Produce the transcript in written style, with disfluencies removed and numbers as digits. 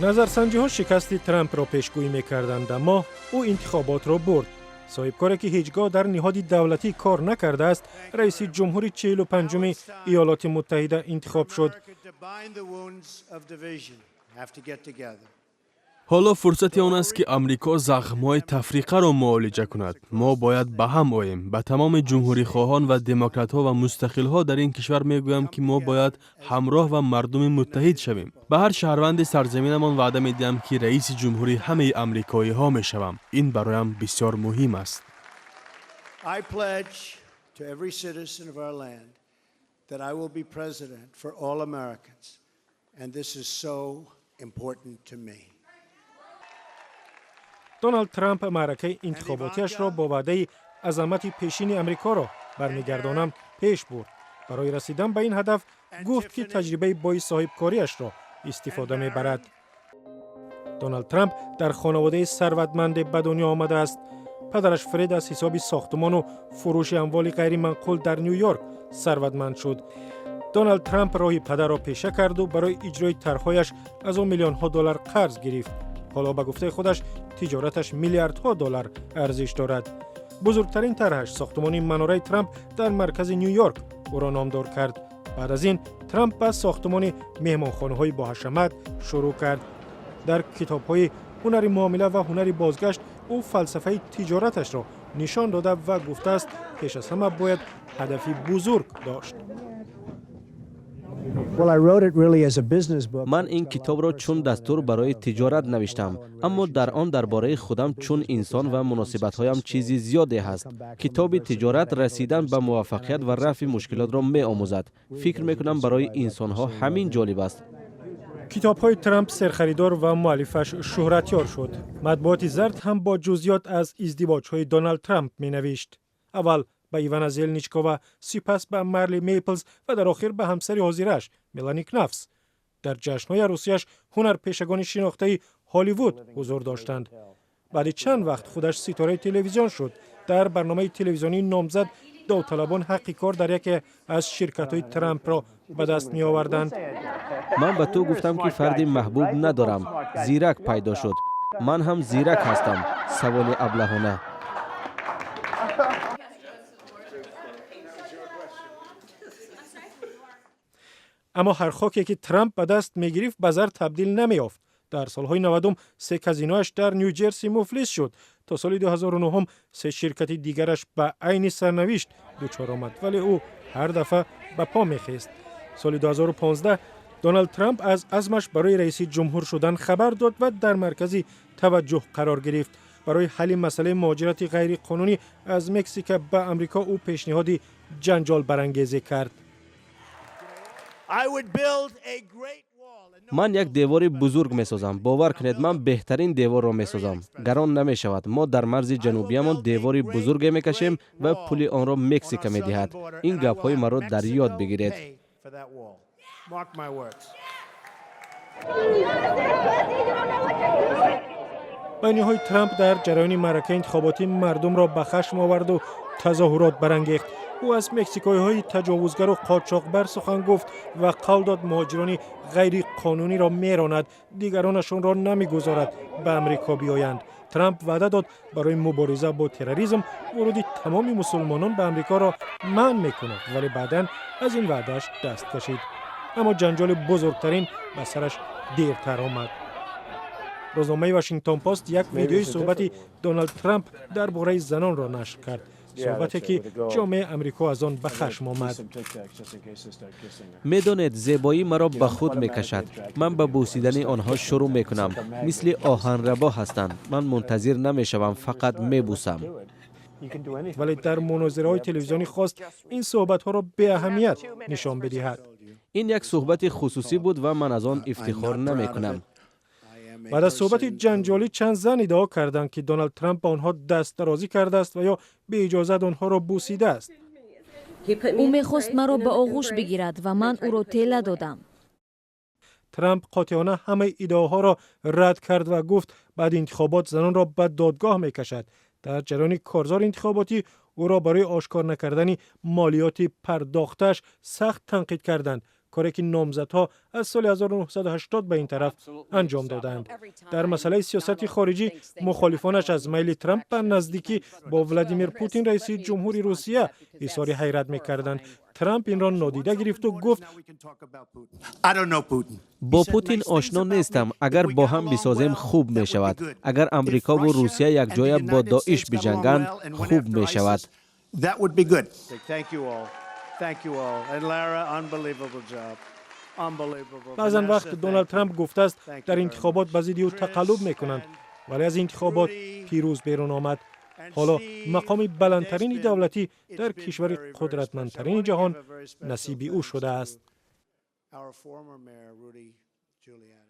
Назарсанҷиҳо шикасти Трампро пешгӯӣ мекарданд, аммо ӯ интихоботро бурд. Соҳибкоре, ки ҳеҷ гоҳ дар ниҳоди давлатӣ кор накардааст, раиси ҷумҳури 45-уми Иёлоти Муттаҳида интихоб шуд. Ҳоло фурсати он аст, ки Амрико захмҳои тафриқаро муолиҷа кунад. Мо бояд ба ҳам оем. Ба тамоми ҷумҳурихоҳон ва демократҳо ва мустақилҳо дар ин кишвар мегӯям, ки мо бояд ҳамроҳ ва мардуми муттаҳид шавем. Ба ҳар шаҳрванди сарзаминамон ваъда медиҳам, ки раиси ҷумҳури ҳамаи амрикоиҳо мешавам. Ин бароям бисёр муҳим аст. I pledge to every citizen of our land that I will be president for all Americans, and this is so important to me. Доналд Трамп маъракаи интихоботиашро бо ваъдаи азамати пешини Амрикоро бармегардонам пеш бурд. Барои расидан ба ин ҳадаф гуфт, ки таҷрибаи бои соҳибкориашро истифода мебарад. Доналд Трамп дар хонаводаи сарватманде ба дунё омадааст. Падараш Фред аз ҳисоби сохтумону фурӯши амволи ғайриманқул дар Ню Йорк сарватманд шуд. Доналд Трамп роҳи падарро пеша карду барои иҷрои тарҳҳояш аз ӯ миллионҳо доллар қарз гирифт. Ҳоло, ба гуфтаи худаш, тиҷораташ миллиардҳо доллар арзиш дорад. Бузургтарин тарҳаш, сохтумони Манораи Трамп дар маркази Ню Йорк, ӯро номдор кард. Баъд аз ин Трамп ба сохтумони меҳмонхонаҳои боҳашамат шурӯъ кард. Дар китобҳои «Ҳунари муомила» ва «Ҳунари бозгашт» ӯ фалсафаи тиҷораташро нишон дода ва гуфтааст, пеш аз ҳама бояд ҳадафи бузург дошт. Ман ин китобро чун дастур барои тиҷорат навиштам, аммо дар он дар бораи худам чун инсон ва муносибатҳоям чизи зиёде ҳаст. Китоби тиҷорат расидан ба муваффақият ва рафъи мушкилотро меомӯзад. Фикр мекунам, барои инсонҳо ҳамин ҷолиб аст. Китобҳои Трамп серхаридор ва муаллифаш шӯҳратёр шуд. Матбуоти зард ҳам бо ҷузъиёт аз издивоҷҳои Доналд Трамп менавишт: аввал ба Ивана Зелничкова, сипас ба Марли Мейплз ва дар охир ба ҳамсари ҳозираш Мелани Кнафс. Дар ҷашнҳои арӯсияш ҳунарпешагони шинохтаи Ҳолливуд ҳузур доштанд. Баъди чанд вақт худаш ситораи телевизион шуд. Дар барномаи телевизионии «Номзад» довталабон ҳаққи кор дар яке аз ширкатҳои Трампро ба даст меоварданд. Ман ба ту гуфтам, ки фарди маҳбуб надорам. Зирак пайдо шуд. Ман ҳам зирак ҳастам. Саволи аблаҳона. Аммо ҳар хоке, ки Трамп ба даст мегирифт, ба зар табдил намеёфт. Дар солҳои 90-ум се казиноаш дар Ню-Ҷерси муфлис шуд. То соли 2009 се ширкати дигараш ба айни сарнавишт дучор омад, вале ӯ ҳар дафъа ба по мехест. Соли 2015 Доналд Трамп аз азмаш барои раиси ҷумҳур шудан хабар дод ва дар маркази таваҷҷӯҳ қарор гирифт. Барои ҳалли масъалаи муҳоҷирати ғайриқонунӣ аз Мексика ба Амрико ӯ пешниҳоди ҷанҷолбарангезе кард. Ман як девори бузург месозам. Бовар кунед, ман беҳтарин деворро месозам. Гарон намешавад. Мо дар марзи ҷанубиямон девори бузурге мекашем ва пули онро Мексика медиҳад. Ин гапҳои маро дар ёд бигиред. Баёниҳои Трамп дар ҷараёни маъракаи интихоботӣ мардумро ба хашм оварду тазоҳурот барангехт. Ӯ аз мексикоиҳои таҷовузгару қочоқбар сухан гуфт ва қавл дод, муҳоҷирони ғайриқонуниро меронад, дигаронашонро намегузорад ба Амрико биёянд. Трамп ваъда дод, барои мубориза бо терроризм вуруди тамоми мусулмонон ба Амрикоро манъ мекунад, вале баъдан аз ин ваъдааш даст кашид. Аммо ҷанҷоли бузургтарин ба сараш дертар омад. Рӯзномаи «Вашингтон Пост» як видеои суҳбати Доналд Трамп дар бораи занонро нашр кард, суҳбате, ки ҷомеаи Амрико аз он ба хашм омад. Медонед, зебоӣ маро ба худ мекашад. Ман ба бӯсидани онҳо шурӯъ мекунам. Мисли оҳанрабо ҳастанд. Ман мунтазир намешавам, фақат мебӯсам. Вале дар мунозираҳои телевизионӣ хост ин суҳбатҳоро беаҳамият нишон бидиҳад. Ин як суҳбати хусусӣ буд ва ман аз он ифтихор намекунам. Баъд аз суҳбати ҷанҷолӣ чанд зан иддао карданд, ки Доналд Трамп ба онҳо дастдарозӣ кардааст ва ё беиҷозат онҳоро бӯсидааст. Ӯ мехост маро ба оғӯш бигирад ва ман ӯро тела додам. Трамп қотеона ҳамаи иддаоҳоро рад кард ва гуфт, баъди интихобот занонро ба додгоҳ мекашад. Дар ҷараёни корзори интихоботӣ ӯро барои ошкор накардани молиёти пардохтааш сахт танқид карданд. Коре ки номзадҳо аз соли 1980 ба ин тараф анҷом додаанд. Дар масъалаи сиёсати хориҷӣ мухолифонаш аз майли Трамп ба наздикӣ бо Владимир Путин, раиси ҷумҳури Русия, изҳори ҳайрат мекарданд. Трамп инро нодида гирифту гуфт: Бо Путин ошно нестам. Агар бо ҳам бисозем, хуб мешавад. Агар Амрикову Русия якҷоя бо Доиш биҷанганд, хуб мешавад. That would be good. Thank you all. Thank you all. And Lara, unbelievable job. Unbelievable. Баъзан вақт Доналд Трамп гуфтааст, дар интихобот ба зидди ӯ тақаллуб мекунанд, вале аз интихобот пирӯз берун омад. Ҳоло мақоми баландтарини давлатӣ дар кишвари қудратмандтарини ҷаҳон насиби ӯ шудааст. Our former mayor, Rudy Giuliani.